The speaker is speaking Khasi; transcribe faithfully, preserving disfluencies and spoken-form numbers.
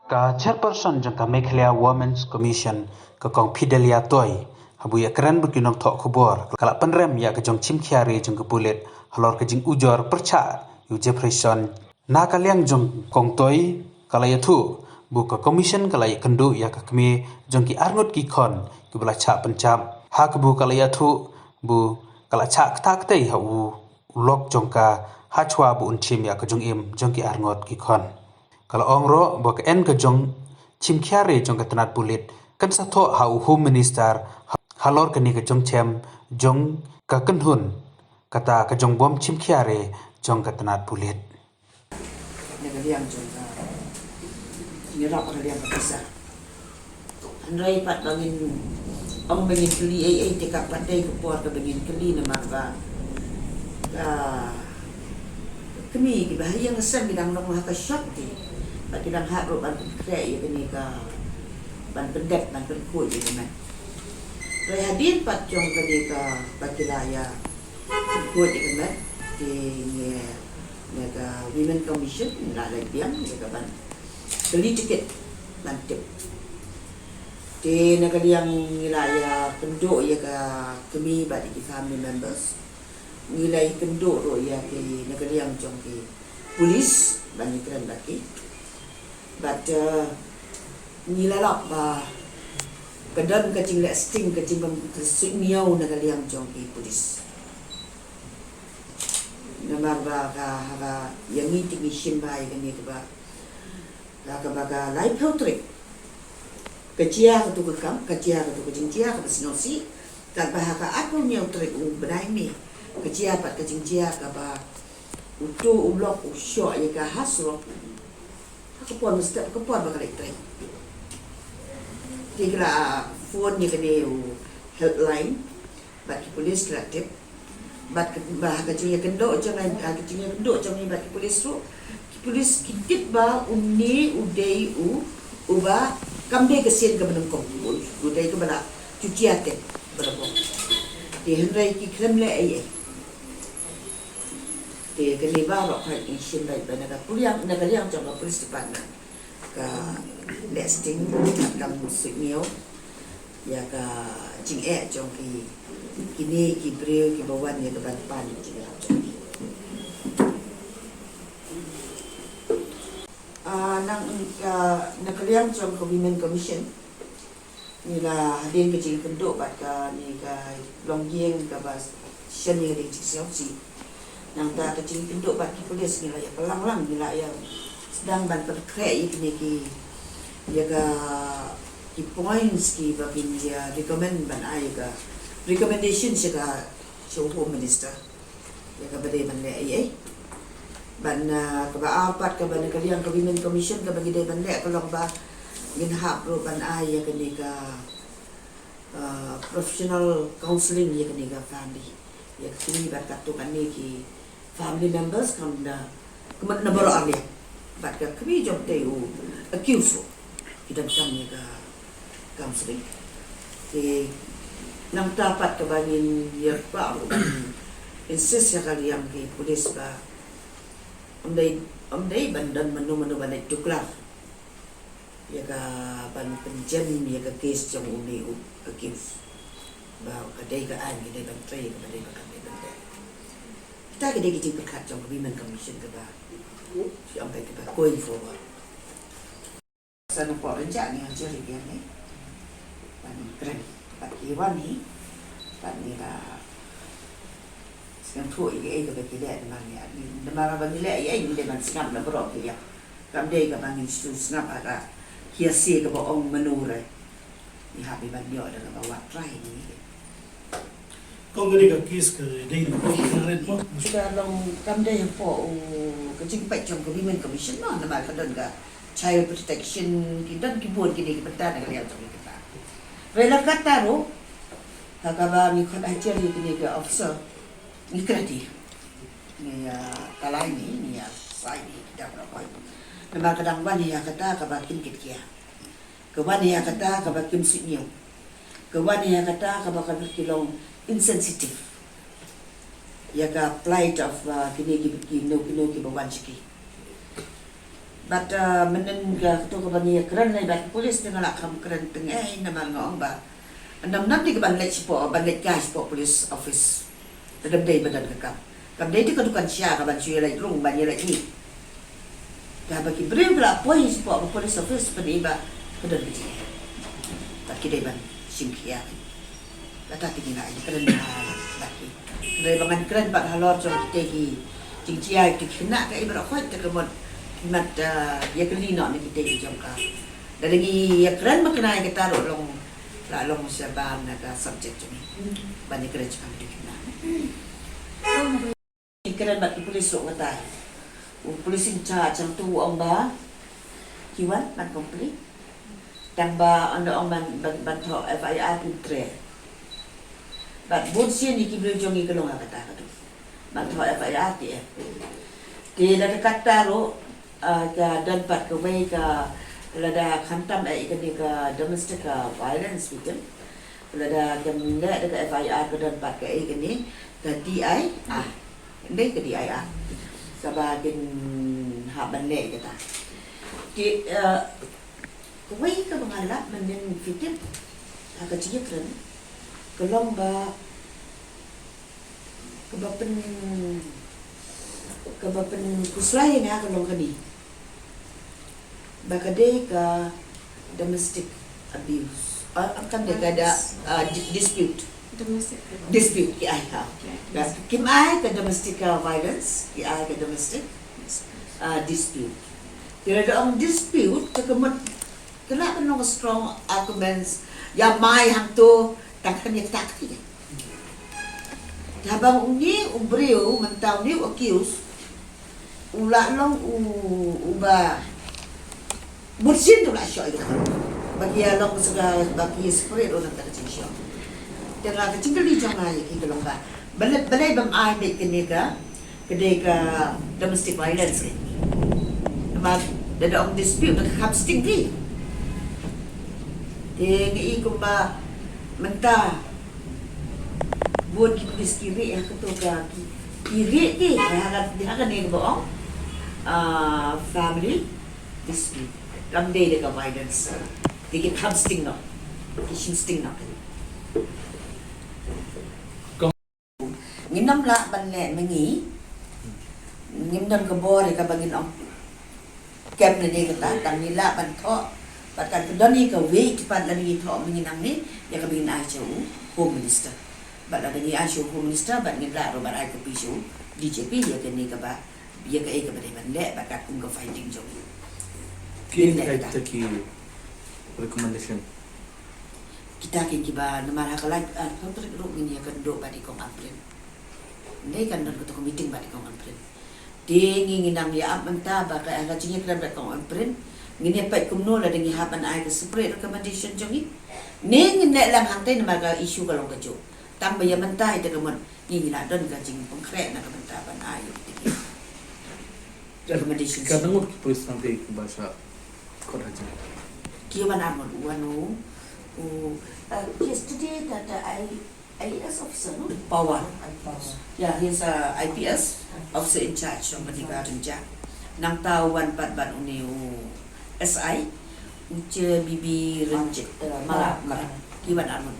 Ka chairperson jong ka Meghalaya Women's Commission, ka Kong Fidelia Toi, haba ïakren bad ki nongthoh khubor, ka la pynrem ïa ka jong chimkhia re jong ka pulit halor ka jingujor pyrchah ïa u Jefferson. Na ka liang jong Kong Toi, ka la ïathuh ba ka commission ka la ïakynduh ïa ka kmie jong ki arngut ki khon kiba la chah pynjah, ha kaba ka la ïathuh ba ka la chah kata katei ha u lok jong ka, ha chwa ba un shim ïa ka jingim jong ki arngut ki khon. Ka la ong ruh ba ka en ka jong chimkhia re jong ka tnat pulit kan sa thoh ha u Home Minister halor kane ka jong chem jong ka kynhun kata ka jong bom chimkhia re jong ka tnat pulit. Na ka liang jong ka, ngi rap ka liang ka pisa. Hynrei pat ba ngin ong ba ngin kylli ei ei te ka pat dei ka por ka ba ngin kylli namar ba ka kmie kiba ha ïing ha sem ki dang long ha ka shock te. Ba ki dang hap ruh ban pynkhreh ïa kane ka, ban pyndep ban pynkhuid ïa ka met. Hynrei hadien pat jong kane ka ba ki la ïa pynkhuid ïa ka met te ngi na ka Women Commission ngi la leit biang ïa ka ban kylli ticket ban tip. Te na ka liang ngi la ïa kynduh ïa ka kmie bad ïa ki family members. Ngi la ïa kynduh ruh ïa ki na ka liang jong ki police ban ïakren bad ki. Bad, eh, ngi la lap ba ka don ka jingleh sting, ka jingbym suidñiew na ka liang jong ki police. Namar ba ka, ha ka ïa ngi te ngi shim ba ïa kane kaba, ka kaba ka laiphew tarik ka jia katu ka kam, ka jia katu ka jingjia kaba sngewsih. Katba ha ka arphew hynñiew tarik u bnai May ka jia pat ka jingjia kaba uto u lok u shoh ïa ka ha surok. Ha ka por mynstep, ha ka por ba ka leit trei. Te ki la phone ïa kane u helpline. Bad ki police ki la tip. Bad ka, ba ha ka jingïakynduh jong ngi, ha ka jingïakynduh jong ngi bad ki police ruh, ki police ki tip ba une u dei u, uba kam dei ka sien kaba nyngkong, u, u dei kaba la ju jia te ba la bong. Te hynrei ki khlem leh ei ei. Te kane baroh ka ngi shim beit ba na ka police, na ka liang jong ka police department ka leh sting, ka kam suidñiew ïa ka jingeh jong ki, kine ki briew kiba wan ïa ka ban pan ïa ka jingïarap jong ki. Ah, nang, ah, na ka liang jong ka Women Commission, ngi la hadien ka jingkynduh bad kane ka longïing kaba shisien ïa ka dei ka jingsngewsih. Nangta ka jingkynduh bad ki police ngi la ïa pynlang lang, ngi la ïa sdang ban pynkhreh ïa kine ki, ïa ka, ki points kiba kin ïa recommend ban ai ïa ka recommendation sha ka, sha u Home Minister. Ïa kaba dei ban leh ei ei. Ban, ah, kaba ar pat kaba na ka liang ka Women Commission kaba ngi dei ban leh ka long ba ngin hap ruh ban ai ïa kane ka, ah, professional counselling ïa kane ka family. Ïa ka kmie bad katto katne ki family members kam da, ka mut na baroh ar liang. Bad ka kmie jong te u accused ruh ki donkam ïa ka counselling. Te nangta pat kaba ngin ïa kwah ruh ban insist ïa ka liang ki police ba ym dei, ym dei ban don mano mano ban leit tuklar ïa ka ban pynjem ïa ka case jong une u accused. Ba ka dei ka aiñ ka dei ban trei, ka ba dei ba kan dei ban dei. Kita ka dei ka jingpyrkhat jong ka Women Commission kaba, ym dei kaba going forward. Sa na por rynjah ngi hajar ïa ngi ban kren bad ki wan hi bad ngi la sngewthuh ïa kaei kaba ki leh namar ngi, namar ba ngi leh ïa ngi dei ban sngap na baroh ki ïa. Kam dei kaba ngin shu sngap ha ka hiase kaba ong mano re. Ngi hap ban ïoh da kaba wad trai ngi. Kong, kane ka case ka dei na ka ren mo. Ka long kam dei hapoh u ka jingpeit jong ka Women Commission mo, namar ka don ka child protection, ki don ki bun kine ki bynta na ka liang jong ki kata. Hynrei la katta ruh ha kaba ngi khot hajar ïa kine ki officer ngi kren ïa, ngi ïa kalai ngi, ngi ïa sai ngi ki dang la poi. Namar ka dang wan ïa kata kaba kim kit kia. Ka wan ïa kata kaba kim suidñiew. Ka wan ïa kata kaba ka ki long insensitive ïa ka plight of, uh, kine ki, kino kino kiba wan sha ki. Bad mynnin ka kato kaba ngi ïakren lei bad ka police, te nga la kham kren teng ei namar nga ong ba ym dei ka ban leit shapoh, ban leit kai shapoh police office. Te dang dei ba don ka kam. Kam dei te ka dukan sha ka ban shu ïaleit rung ban ïaleit ngi. Kaba ki briew ki la poi shapoh ka police office pynban ba ka don ka jingeh. Bad ki dei ban shim khia. Kata te ngi la ïakren bad ki. Hynrei ba ngan kren bad halor jong kita ki jingjia ki khynnah kaei baroh khoit te ka mut mat ïa ka lino ne kita ki jong ka. Lada ngi ïakren ma kane kata ruh long la long shabar na ka subject jong ngi. Ban ïakren jong ka mut ki khynnah. Ngi kren bad ki police ruh nga tai. U police in charge hangtu u ong ba ki wan ban complete. Tang ba ynda ong ban ban ban thoh F I R pyntrei. Bad bun sien ïa ki briew jong ngi ka long ha kata ka tu ban thoh F I R te em. Te lada kata ruh ka don pat kawei ka, lada khamtam eh kane ka domestic violence victim. Lada kam leh da ka F I R ka don pat kaei kane ka D I R. Dei ka D I R kaba kin hap ban leh kata. Te kawei kaba nga lap mynnin fitip ha ka jingïakren ka long ba kaba pyn kaba pynkuslai ïa nga ka long kane. Ba ka dei ka domestic abuse. Ah, kan dei ka da ah, di- dispute. Domestic. Dispute ki ai ha. Ba kim ai ka domestic ah, violence, ki ai ka domestic ah, dispute. Te lada ong dispute te ka mut ka lah ban long strong arguments ïa mai hangto tang kan ïa tak ti. Haba une u briew mynta une u accused u lah long u uba bun sien u lah shoh ïa ka ba ki ïa long sa ka ba ki separate u nang ta ka jingshoh. Te nga ka jingkylli jong nga ïa ki ka long ba balei balei bym ai beit kane ka ka dei ka domestic violence. Namar da da ong dispute da ka kham sting ki. Te ngi i kumba mynta bun ki police ki rieh ha kato ka ki ki rieh ki ha ka ha kane kaba ong ah, family dispute. Kam dei da ka violence. Te ki kham sting noh. Ki shim sting noh. Ngin ym lah ban leh ma ngi. Ngim don ka bor ïa kaba ngin ong kem lane kata, tang ngi lah ban thoh. Bad kan ka don ïa ka weight pat lada ngi thoh ma ngi nangne ïa kaba ngin ai sha u Home Minister. Bad lada ngi ai sha u Home Minister bad ngin lah ruh ban ai copy sha u D G P ïa kane kaba ïa kaei kaba dei ban leh bad katkum ka finding jong ngi. Ki Ngin leh kata. Kita ki recommendation. Kita ki kiba namar ha ka lai ah, tarik ruh ngin ïa kynduh bad i Kong Ampareen. Dei kan don kato ka meeting bad i Kong Ampareen. Te ngi ngi nang ïa ap mynta ba ka ka jingïakren bad Kong Ampareen. Ngin ïa peit kumno lada ngi hap ban ai ka separate recommendation jong ngi. Ne ngin leh lang hangtai namar ka issue ka long kajuh. Tang ba ïa mynta ïa te ka mon ngi ngi la don ka jingpynkhreh na ka bynta ban ai ïa te. Recommendation. Ka nang ki police nang te ki ba sa kot haji. Ki wan armon wan u u uh, yesterday that uh, I I A S officer no power. Yeah, he's a I P S officer in charge from Bodyguard in charge. Nang ta wan pat ban uni u S I u che bibi renjit. Mala mala ki wan armon.